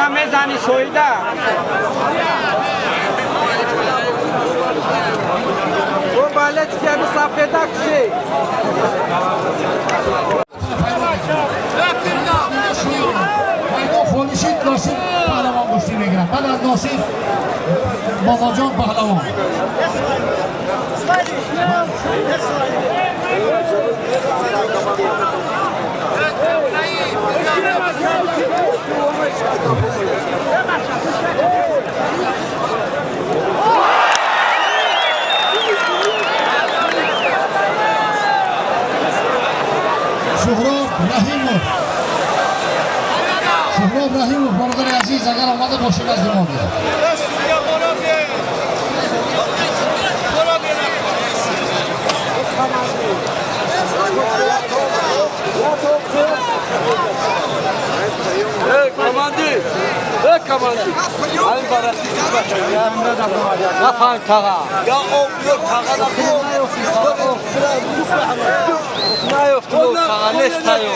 мезани соида. О балет ки сафеда кши. Холишид Носир паҳлавон гӯштӣ мегирад. Баъд аз Носир Бобоҷон паҳлавон. Суҳроб Раҳимов. Суҳроб Раҳимов, бародари азиз, агар омада бошед аз мо биёд. Ey komandi! Ey komandi! Ay barasi نفهم تغا يا او تغا لا يفتو تغا نستايو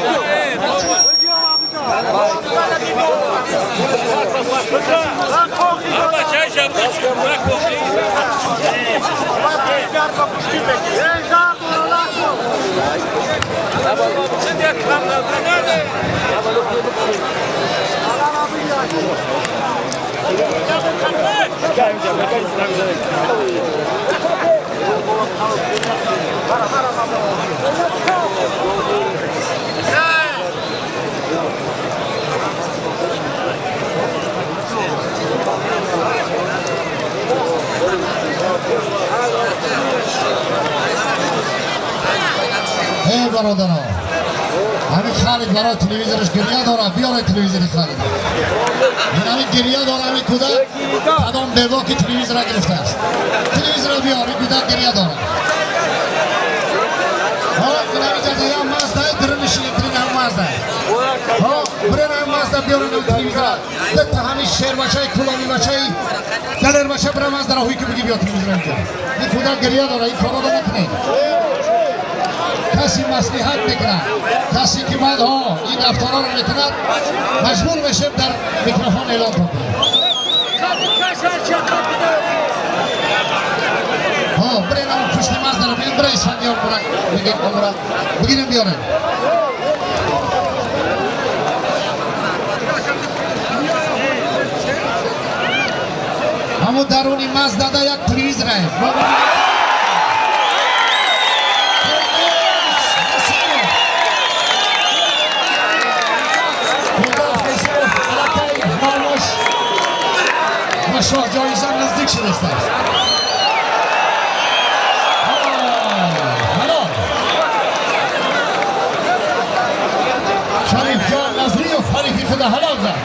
Эй бародаро, ҳамин Халид барои телевизораш гиря дорад, биёред телевизори Халид. Ин ҳамин гиря дорад, ҳамин кӯдак кадом бевоки телевизора гирифтааст. Телевизора биёр, ин кӯдак гиря дорад. Ҳо, ин ҳамин ҷазая Мазда, дирнишин трин Мазда. Ҳо, бирен ҳам Мазда биёрен ҳам телевизора. Дта ҳамин шербачаи кулони бачаи далербача бира Маздаро ҳуй ки биги биё телевизора инҷо. Ин кӯдак гиря дорад, ин корро накунед. Каси маслиҳат мекунад, касе ки баъдҳо ин рафторҳоро мекунад, маҷбур мешем дар микрофон эълон кунем. Ҳо, бирен ҳамон пушти Маздаро бигин, бира Исфандиёр бурак бигин, омура бигирем биёрем. Ҳамон даруни Маздада як телевизор аст. شاه جایزه نزدیک شده است. حلال شریف جان نظریوف حریفی خود حلال زد.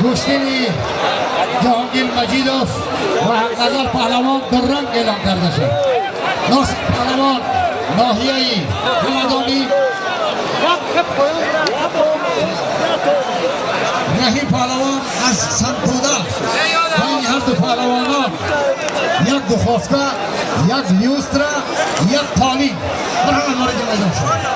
گوشتینی جهانگیر مجیدوف و حق‌نظر پهلوان در رنگ اعلام کرده شد. ناصر پهلوان ناحیه‌ای همدانی، رحیم پهلوان از سنتوده. بین هر دو پهلوانان یک دخوافته، یک لیوسترا، یک تالین برای وارد میدان شد.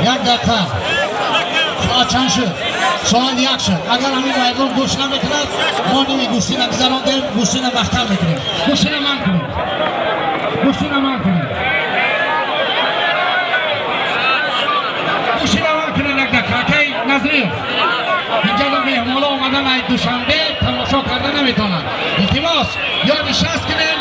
یک دقیقه ساعت چند شد؟ ساعت 1 شد. اگر همین مردم گوش نمیکند ما نیمی گوشتی نگذراندیم، گوشتی مختل میکنیم. گوشتی من کنیم، گوشتی من کنیم، گوشتی من کنیم. یک دقیقه اکی نظریف اینجا مهمانا آمدن از دوشنبه تماشا کرده نمیتونن. التماس یا نشست کنیم